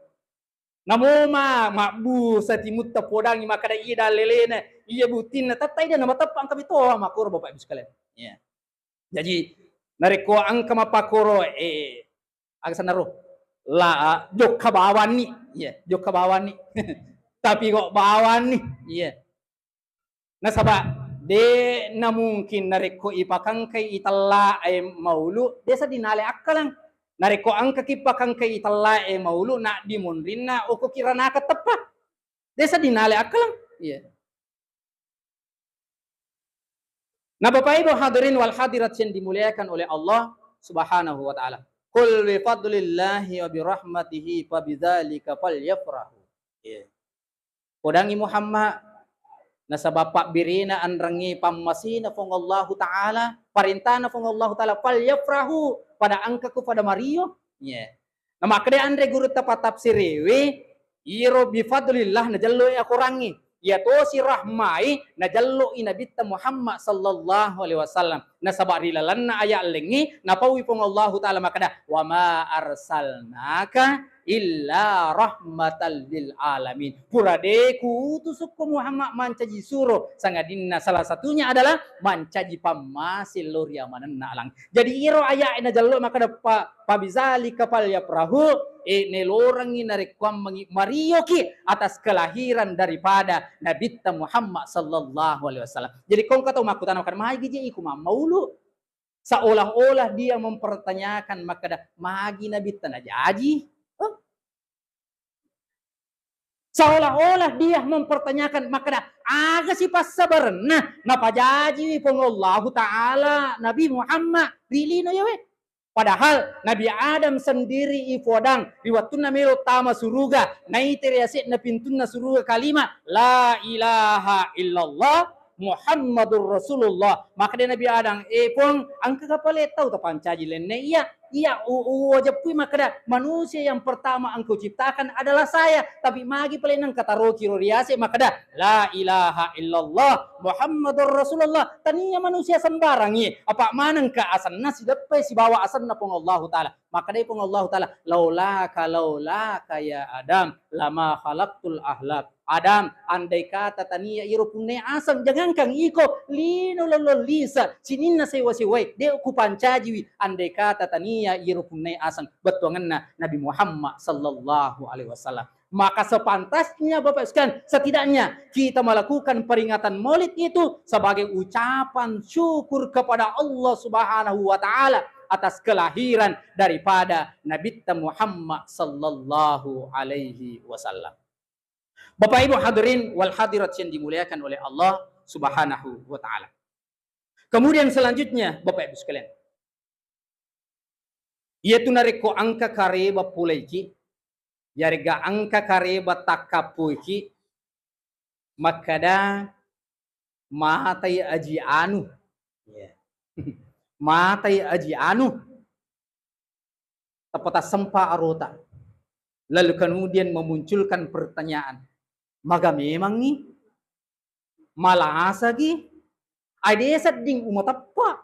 Namo ma-, mabbusa timutta podangngi makkeda iya dallelena, iya buttinna, tettai de namateppa, engka metto makkoro Bapak Ibu sekalian. Iya. Jaji, narekko engka mappakkoro, eh, aga sennaro? La, jokka bawanni. Iya, jokka bawanni. Tapi kok bawanni. Iya. Nasaba, de namungkin narekko ipakangkai itella e maulu, de sedding nale akkalang. Narekko engkaki pakangkai itella e maulu, naddi monrinna okko kiranaka teppa. De sedding nale akkalang. Iya. Nah, Bapak Ibu hadirin wal hadirat yang dimuliakan oleh Allah Subhanahu wa Ta'ala. Qul bi fadlillahi wa bi rahmatihi fa bidzalika falyafrahu. Iya. Podangngi Muhammad, nasaba pabbirina anrangi pammasina Puang Allahu Ta'ala, parentana Puang Allahu Ta'ala, falyafrahu, pada engkaku pada mario. Iya. Namakkeda anre gurutta patafsirewe, iyaro bifadlillah najello'i akorangnge, iyatosi rahmai najello'i Nabitta Muhammad sallallahu alaihi wasallam. Nasaba ri lalenna ayat laingnge, napaui Puang Allahu Ta'ala makkeda, "Wa ma arsalnaka illa rahmatan lil alamin." Pura de kuutusukko Muhammad mancaji suro, sangadinna salah satunya adalah mancaji pammase lao ri amanenna alang. Jadi iyaro ayat e najallo makkeda pa-, "Fabizalika falyafrahu," e, nelorengngi narekkoammengngi mariyoki atas kelahiran daripada Nabitta Muhammad sallallahu alaihi wasallam. Jadi ko engka tau makkutana makkeda, "Magi je iko mammaulu?" Seolah-olah dia mempertanyakan makkeda, "Magi Nabitta najaji?" Huh? Seolah-olah dia mempertanyakan makkeda, "Aga si passabarenna napajajiwi Puang Allahu Ta'ala Nabi Muhammad ri lino yawe?" Padahal Nabi Adam sendiri ipodang ri wettunna melo tama suruga, naita ri yase'na pintunna suruga kalima, "La ilaha illallah Muhammadur Rasulullah." Makkeda Nabi Adam, "Eh, Puang, engkaga pale tau tapancaji lenne iya? Iya, u-, uwajeppui makkeda manusia yang pertama engkau ciptakan adalah saya, tapi magi pale nengka taroki ro riase makkeda, 'La ilaha illallah Muhammadur Rasulullah.'" Tania manusia sembarangi, apa manengka asenna sideppai sibawa asenna Puang Allahu Ta'ala. Makkedai Puang Allahu Ta'ala, "Laulaka, laulaka ya Adam, lama khalaqtul ahlak." Adam, andai kata tania iro punnai aseng, jangankan iko, lino lolong lisa, sininna sewa-sewai, de' kupancajiwi, andai kata tania iro punnai aseng, bettuangenna Nabi Muhammad sallallahu alaihi wasallam. Maka sepantasnya, Bapak sekalian, setidaknya kita melakukan peringatan Maulid itu sebagai ucapan syukur kepada Allah Subhanahu wa Ta'ala atas kelahiran daripada Nabitta Muhammad sallallahu alaihi wasallam. Bapak Ibu hadirin wal hadirat yang dimuliakan oleh Allah Subhanahu wa Ta'ala. Kemudian selanjutnya, Bapak Ibu sekalian, iyatu narekko engka kareba pulaiki, yarega engka kareba takkappuiki, makkeda, "Matai Aji Anu." Iya. "Matai Aji Anu." Tappa tassempa arota. Lalu kemudian memunculkan pertanyaan, "Maga memangngi? Malasagi? Ai de' sedding umateppa.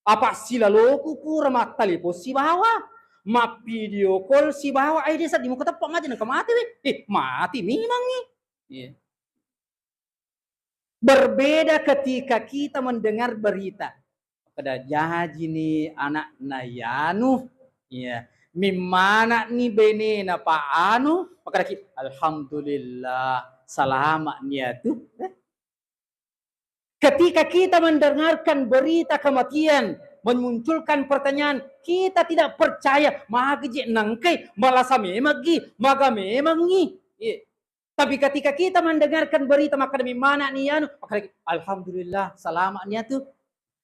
Apa silaloku pura mattalipong sibawa, mappidio call sibawa, ai de' sedding mukateppa, maja nengka mate we." Eh, mati memangngi. Iya. Berbeda ketika kita mendengar berita. Makkeda, "Jajini anakna Yanu." Iya. "Mimmana'ni benena Pak Anu?" Makkedaki, "Alhamdulillah, salama'ni atu." Eh? Ketika kita mendengarkan berita kematian, memunculkan pertanyaan, kita tidak percaya, "Maga je nengkai, malasa memanggi, maga memangngi?" Iya. Tapi ketika kita mendengarkan berita, makkeda, "Mimmana'ni anu?" Makkedaki, "Alhamdulillah, salama'ni atu."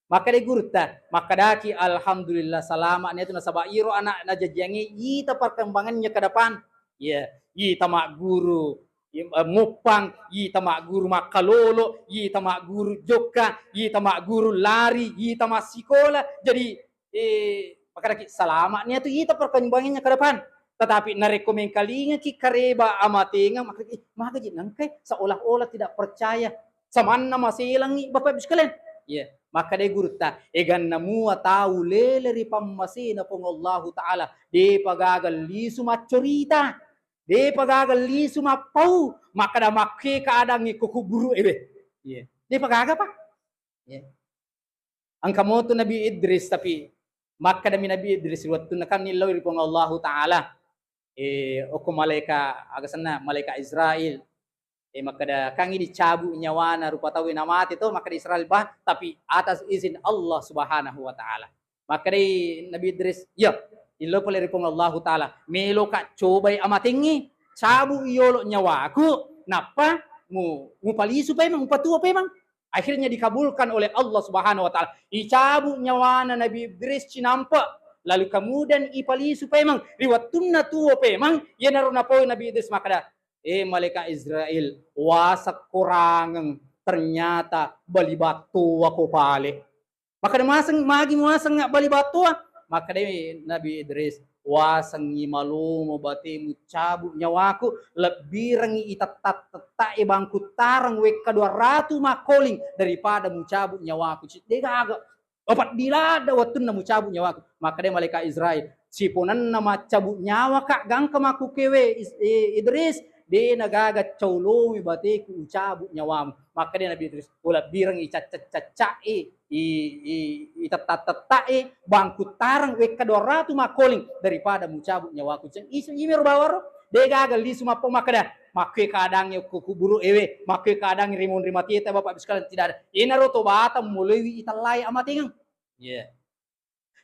Makkedai gurutta, makkedaki, "Alhamdulillah, salama'ni atu, nasaba iro anak najajiangnge ita perkembangannya ke depan." Iya, ita magguru, i-, eh, muppang, ita magguru makkalolo, ita magguru jokka, ita magguru lari, ita massikola. Jadi, eh, makkedaki, "Salama'ni atu ita perkembangannya ke depan." Tetapi narekko mengkalingaki kareba amatengeng, makkedaki, "Eh, magaji nengkai?" Seolah-olah tidak percaya. Samanna maselangngi, Bapak Ibu sekalian. Iya, makkedai gurutta, "Eganna mua tau lele ri pammasena Puang Allahu Ta'ala, depa gaga lisu maccorita, depa gaga lisu mappau, makkeda makke keadaangnge ko kuburu ewe." Iya, depa gaga, Pak. Iya. Engka moto Nabi Idris, tapi makkedami Nabi Idris, wettunna kan nillau ri Puang Allahu Ta'ala, eh, okko malaika, aga senna, malaika Israil, eh, makkeda, "Kangi dicabu nyawana rupa tauwe namate to," makkeda Israil, "Bah, tapi atas izin Allah Subhanahu wa Ta'ala." Makkedai Nabi Idris, "Iya, illau pale ri Puang Allahu Ta'ala, meloka cobai amatengnge, cabu yolo nyawaku, nappa mu-, mupalisu paimeng, mupatuo paimeng." Akhirnya dikabulkan oleh Allah Subhanahu wa Ta'ala. Icabu nyawana Nabi Idris cinampe, lalu kemudian ipalisu paimeng. Ri wettunna tuo paimeng, iyanaro napau Nabi Idris makkeda, "Eh, malaika Israil, waseng korangeng, ternyata bali battoa ko pale." Makkeda, "Maseng, magi muaseng bali battoa?" Makkedai Nabi Idris, "Wasengngi malomo batemu cabu nyawaku, lebbirengngi itetta-tettae bangkuttareng wekka dua ratu makkoling daripada mucabu nyawaku." Ci-, degaga. Apa diladda wettunna mucabu nyawaku. Makkeda malaikat Israil, siponenna maccabu nyawaka gangka makkukewe Is-, eh, Idris, de nagaga caulongi bateku ucabu nyawamu. Makkeda Nabi Idris, ulebbirengngi cacca-caccae, i, i, i tetta-tettae, bangkuttareng wekka dua ratu makkoling daripada mucabu nyawaku. Ceng, isu imero bawaro, de gaga lisu mappo makkeda, makkue kadangnge okko kuburu ewe, makkue kadangnge rimong rimatieta Bapak Ibu sekalian, tidak ada. Inaro to batang muloiwi itellai amatengeng. Iya.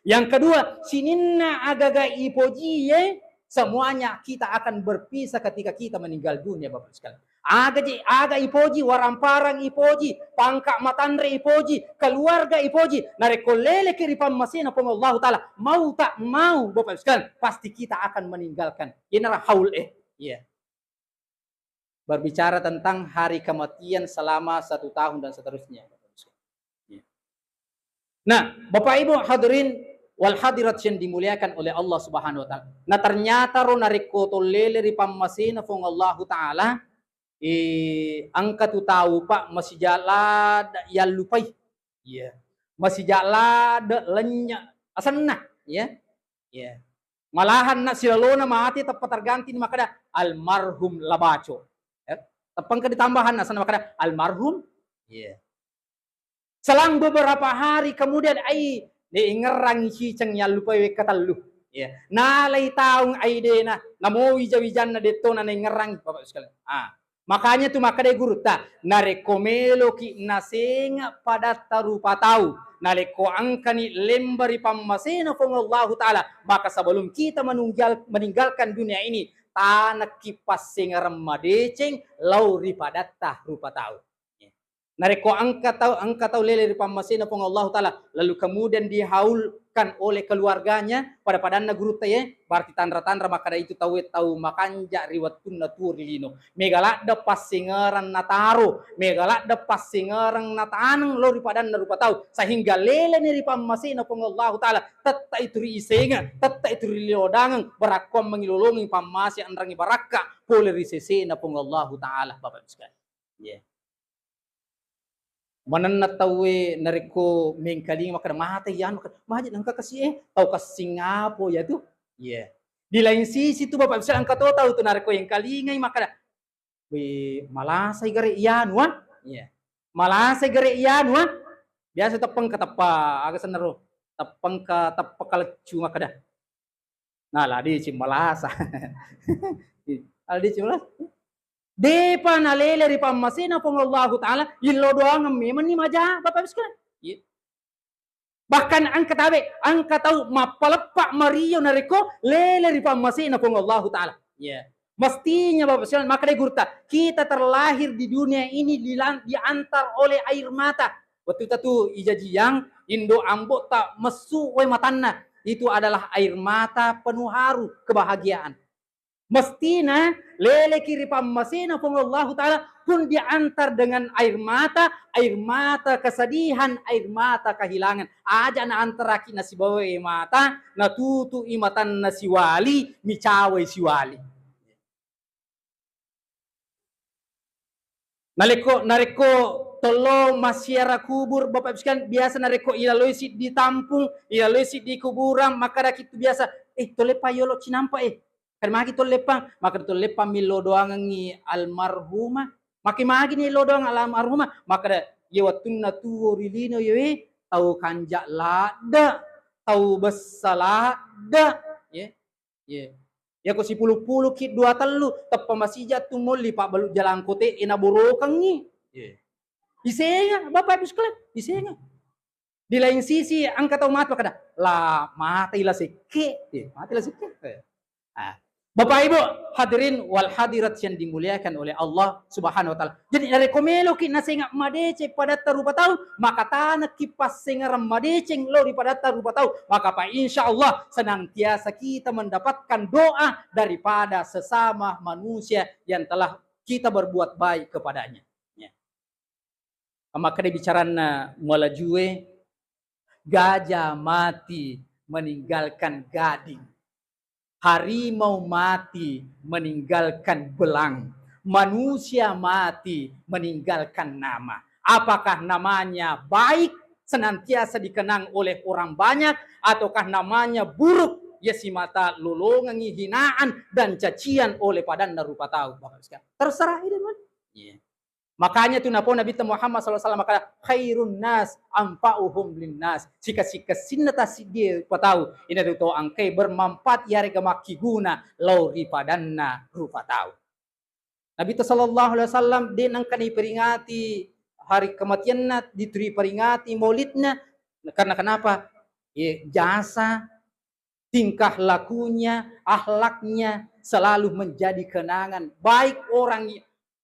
Yang kedua, sininna agaga ipojie, semuanya kita akan berpisah ketika kita meninggal dunia, Bapak Ibu sekalian. Aga je, aga ipoji, waramparang ipoji, pangka matanre ipoji, keluarga ipoji. Narekko leleki ri pammasena Puang Allahu Ta'ala, mau tak mau, Bapak Ibu sekalian, pasti kita akan meninggalkan. Inara haul eh. Iya. Berbicara tentang hari kematian selama satu tahun dan seterusnya. Nah, Bapak Ibu hadirin wal hadirat yang dimuliakan oleh Allah Subhanahu wa Ta'ala. Nah, ternyata ro narekko tollele ri pammasena Puang Allahu Ta'ala, eh, engka tu tau, Pak, masija ladde yallupai. Iya. Masija ladde lenya asenna, ya. Iya. Malahan na silalona mate teppa terganti ni makkeda almarhum Labaco. Ya. Teppa engka ditambahan na sana makkeda almarhum. Iya. Selang beberapa hari kemudian, ai, de ingerrangi ciceng yallupai wekka tellu. Ya. Nalai taung ai dena, namo wija-wijanna dettona naingerrangi, Bapak Ibu sekalian. Ah. Makanya tu makkeda gurutta, narekko meloki nasenga padatta rupa tau, narekko engkani lemba ri pammasena Puang Allahu Ta'ala, maka sebelum kita menunggal-, meninggalkan dunia ini, tanekki passengereng madeceng lao ri padatta rupa tau. Narekko engka tau, engka tau lele ri pammasena Puang Allahu Ta'ala, lalu kemudian dihaulkan oleh keluarganya, pada-padanna gurutta ye, berarti tanra-tanra makkeda itu tauwe tau makanja ri wettunna tuo ri lino. Mega ladde passengereng nataro, mega ladde passengereng nataneng lao ri padanna rupa tau, sehingga leleni ri pammasena Puang Allahu Ta'ala, tetta itu ri isenga, tetta itu ri lodangeng, berakkuammengi lolongi pammase enrengi barakka pole ri sesena Puang Allahu Ta'ala, Bapak Ibu sekalian. Iya. Manenna tauwe narekko mengkalinga makkeda, "Mate iyanu," makkeda, "Maje nengka kasi e, tau kassing apo iyatu?" Iya. Di lain sisi tu, Bapak Ibu, engka to tau tu narekko engkalingai makkeda, "We, malasai gare iyanu, ah?" Iya. "Malasai gare iyanu, ah?" Biasa teppengka teppa, aga senna ro? Teppengka teppa kaleccu makkeda. Nah, la deceng malasa. La deceng malasa. Depa nalele ri pammasena Puang Allahu Ta'ala, illo doangeng memenni maja, Bapak Ibu sekalian. Iya. Bahkan engka tabe, engka tau mappaleppa mario narekko lele ri pammasena Puang Allahu Ta'ala. Iya. Mestinya, Bapak Ibu sekalian, makkeda gurutta, kita terlahir di dunia ini dilan-, diantar oleh air mata. Wettu tatu ijajiang, indo ambo'ta messu wae matanna, itu adalah air mata penuh haru kebahagiaan. Mestina leleki ri pammasena Puang Allahu Ta'ala pun diantar dengan air mata, air mata kesedihan, air mata kehilangan. Aja naantaraki nasibawa mata, natutu'i matanna siwali, micawai siwali. Narekko, narekko tollo massiara kubur, Bapak Ibu sekalian, biasa narekko ilaloi siddi tampung, ilaloi siddi kuburan, makkedaki tu biasa, "Eh, tolleppa yolo cinampa, eh." Kan magi tolleppa, maka tolleppa millo doangengi almarhumah. Maki magi ni lo doang almarhumah, makkeda, "Ye wettunna tuo ri lino ye we, tau kanja ladde, tau bessa ladde." Ye. Ye. Yako sipulu-pulu ki dua tellu, teppa masija tu molli pabbalu jalangkote e naborokengngi. Ye. Isenga, Bapak Ibu sekalian, isenga. Di lain sisi, engka tau matu kada, la matai la sekke, ye, matai la sekke. Ah. Bapak Ibu hadirin wal hadirat yang dimuliakan oleh Allah Subhanahu wa Ta'ala. Jadi, narekko meloki nasenga madeceng padatta rupa tau, maka tanekki passengereng madeceng lao ri padatta rupa tau, maka pa insya Allah senantiasa kita mendapatkan doa daripada sesama manusia yang telah kita berbuat baik kepadanya. Ya. Makkeda bicaranna malajue, gajah mati meninggalkan gading. Harimau mati meninggalkan belang. Manusia mati meninggalkan nama. Apakah namanya baik? senantiasa dikenang oleh orang banyak, ataukah namanya buruk, ya simata lolongengi hinaan dan cacian oleh padanna rupa tau, Bapak Ibu sekalian. Terserah ini, man. Iya. Makanya tu napau Nabitta Muhammad sallallahu alaihi wasallam makkeda, "Khairun nas anfa'uhum linnas." Sikasi-kasinna tassiddie rupa tau, ina tu to engkae bermanfaat yarega makkiguna lao ri padanna rupa tau. Nabitta sallallahu alaihi wasallam de nengka niperingati hari kematianna, diperingati maulidna. Karena kenapa? Ye, jasa, tingkah lakunya, akhlaknya selalu menjadi kenangan. Baik orang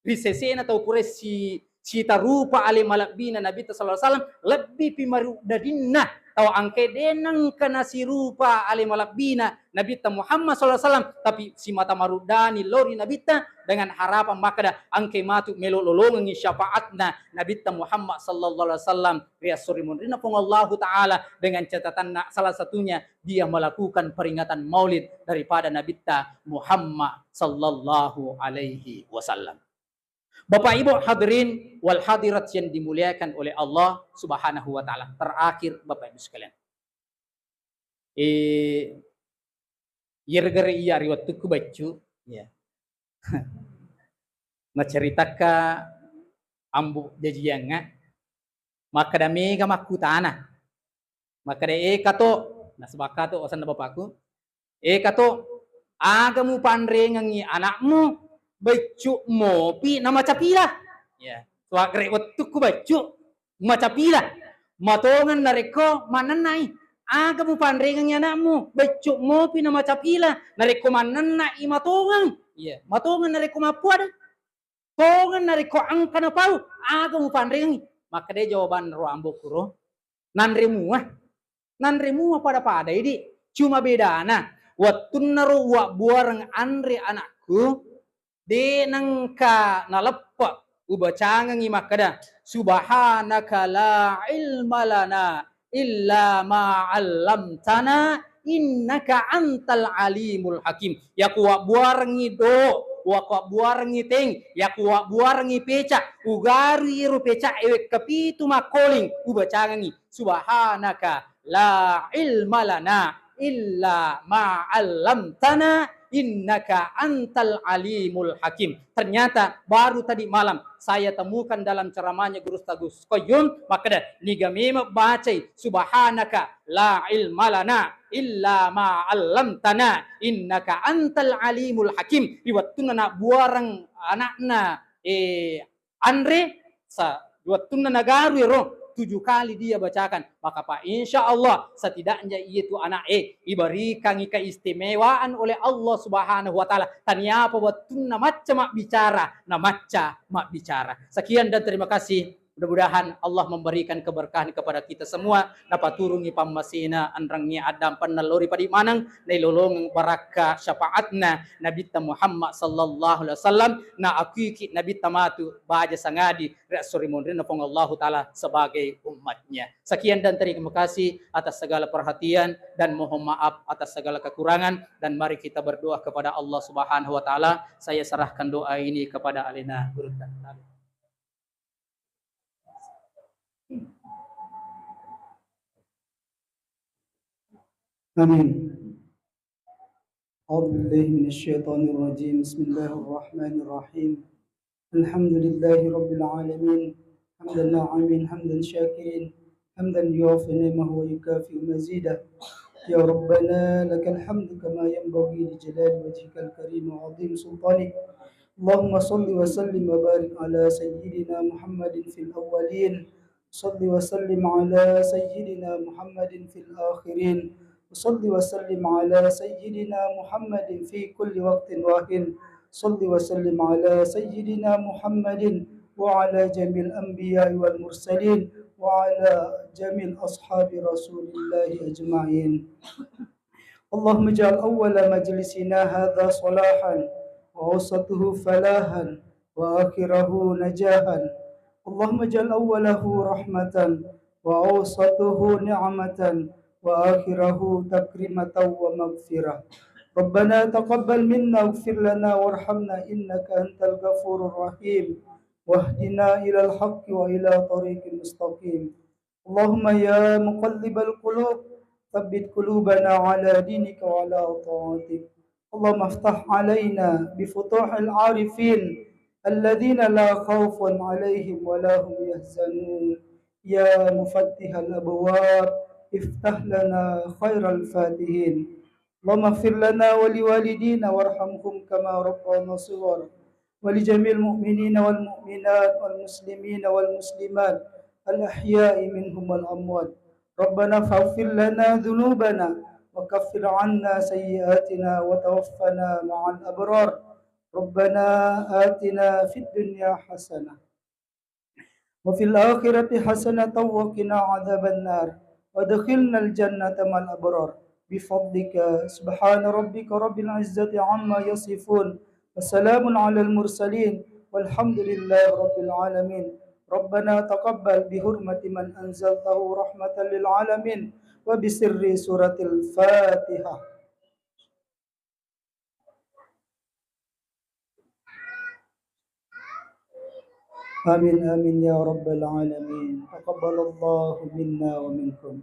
ri sesena tau pura si, sitarupa ale malebbina Nabitta sallallahu alaihi wasallam, lebbi pi maruddadinna tau engkae de nengka nasirupa ale malebbina Nabitta Muhammad sallallahu alaihi wasallam, tapi simata maruddani lao ri Nabitta dengan harapan makkeda engkae matu melo lolongengi syafaatna Nabitta Muhammad sallallahu alaihi wasallam ri esso ri munrinna Puang Allahu Ta'ala, dengan catatanna salah satunya dia melakukan peringatan maulid daripada Nabitta Muhammad sallallahu alaihi wasallam. Bapak Ibu hadirin wal hadirat yang dimuliakan oleh Allah Subhanahu wa Ta'ala. Terakhir, Bapak Ibu sekalian. Eh, iyergere iya ri wettukku baccu, ya. Naceritakka Ambo Jajiangnga, makkeda mega makkutana. Makkeda, "E Kato," nasabakka to wasenna bapakku, "E Kato, aga mupanrengengngi anakmu, beccu mopi na macapila?" Ya, suaggere wettukku beccu macapila. Matongeng narekko mannennai. Aga mupanrengengngi anakmu, beccu mopi na macapila. Narekko mannennai matongeng. Iya, matongeng narekko mappuada. Tongeng narekko engka napau, aga mupanrengengngi? Makkeda jawabanna ro amboku ro, nanre mua. Nanre mua pada-pada idi. Cuma bedana, wettunna ro uwabbuareng anre anakku, de nengka naleppe ubacangengngi makkeda, "Subhanaka la ilma lana illa ma 'allamtana innaka antal alimul hakim." Yakko wabbuarengngi do, yakko wabbuarengngi teng, yakko wabbuarengngi peca, ugarui ero peca e wekka pitu makkoling, ubacangengngi, "Subhanaka la ilma lana illa ma 'allamtana innaka antal alimul hakim." Ternyata baru tadi malam saya temukan dalam ceramahnya Guru Ustaz Gus Qayyum, makkeda, "Niga memang bacai subhanaka la ilma lana illa ma 'allamtana innaka antal alimul hakim." Ri wettunna nabbuareng anakna, eh, anre, sa-, wettunna nagaru ero, tujuh kali dia bacakan. Maka, Pak, insya Allah, setidaknya iya tu anak e iberikangi keistimewaan oleh Allah Subhanahu wa Ta'ala. Taniapa wettunna macca mabbicara, na macca mabbicara. Sekian dan terima kasih. Mudah-mudahan Allah memberikan keberkahan kepada kita semua. Napaturungi pammasena enrengnge addampenna lao ri padi maneng, nailolongeng barakka syafaatna Nabitta Muhammad sallallahu alaihi wasallam, na akuiki Nabitta matu baja sangadi ri esso ri munrinna Puang Allahu Ta'ala sebagai umatnya. Sekian dan terima kasih atas segala perhatian dan mohon maaf atas segala kekurangan, dan mari kita berdoa kepada Allah Subhanahu wa Ta'ala. Saya serahkan doa ini kepada alena guru. Amin. أعوذ بالله من الشيطان الرجيم. بسم الله الرحمن الرحيم. الحمد لله رب العالمين. حمد الناعمين، حمدا شاكرين، حمدا يوافي نعمه ويكافئ مزيده. يا ربنا لك الحمد كما ينبغي لجلال وجهك الكريم وعظيم سلطانك. اللهم صل وسلم وبارك على سيدنا محمد في الأولين، صل وسلم على سيدنا محمد في الآخرين، وصل وسلم على سيدنا محمد في كل وقت وحين. صل وسلم على سيدنا محمد وعلى جميع الأنبياء والمرسلين وعلى جميع أصحاب رسول الله أجمعين. اللهم اجعل أول مجلسنا هذا صلاحا، وأوسطه فلاحا، وآخره نجاحا. اللهم اجعل أوله رحمة، وأوسطه نعمة، وآخره تكرمة ومغفرة. ربنا تقبل منا واغفر لنا وارحمنا إنك أنت الغفور الرحيم. واهدنا إلى الحق وإلى طريق مستقيم. اللهم يا مقلب القلوب، ثبت قلوبنا على دينك وعلى طاعتك. اللهم افتح علينا بفتوح العارفين الذين لا خوف عليهم ولا هم يحزنون. يا مفتح الأبواب، افتح لنا خير الفاتحين. اللهم اغفر لنا ولوالدينا وارحمهم كما ربونا صغارا، ولجميع المؤمنين والمؤمنات والمسلمين والمسلمات الأحياء منهم والأموات. ربنا فاغفر لنا ذنوبنا وكفر عنا سيئاتنا وتوفنا مع الأبرار. ربنا آتنا في الدنيا حسنة وفي الآخرة حسنة وقنا عذاب النار وأدخلنا الجنة مع الأبرار بفضلك. سبحان ربك رب العزة عما يصفون وسلام على المرسلين والحمد لله رب العالمين. ربنا تقبل بحرمة من أنزلته رحمة للعالمين وبسر سورة الفاتحة. آمين، آمين يا رب العالمين. تقبل الله منا ومنكم.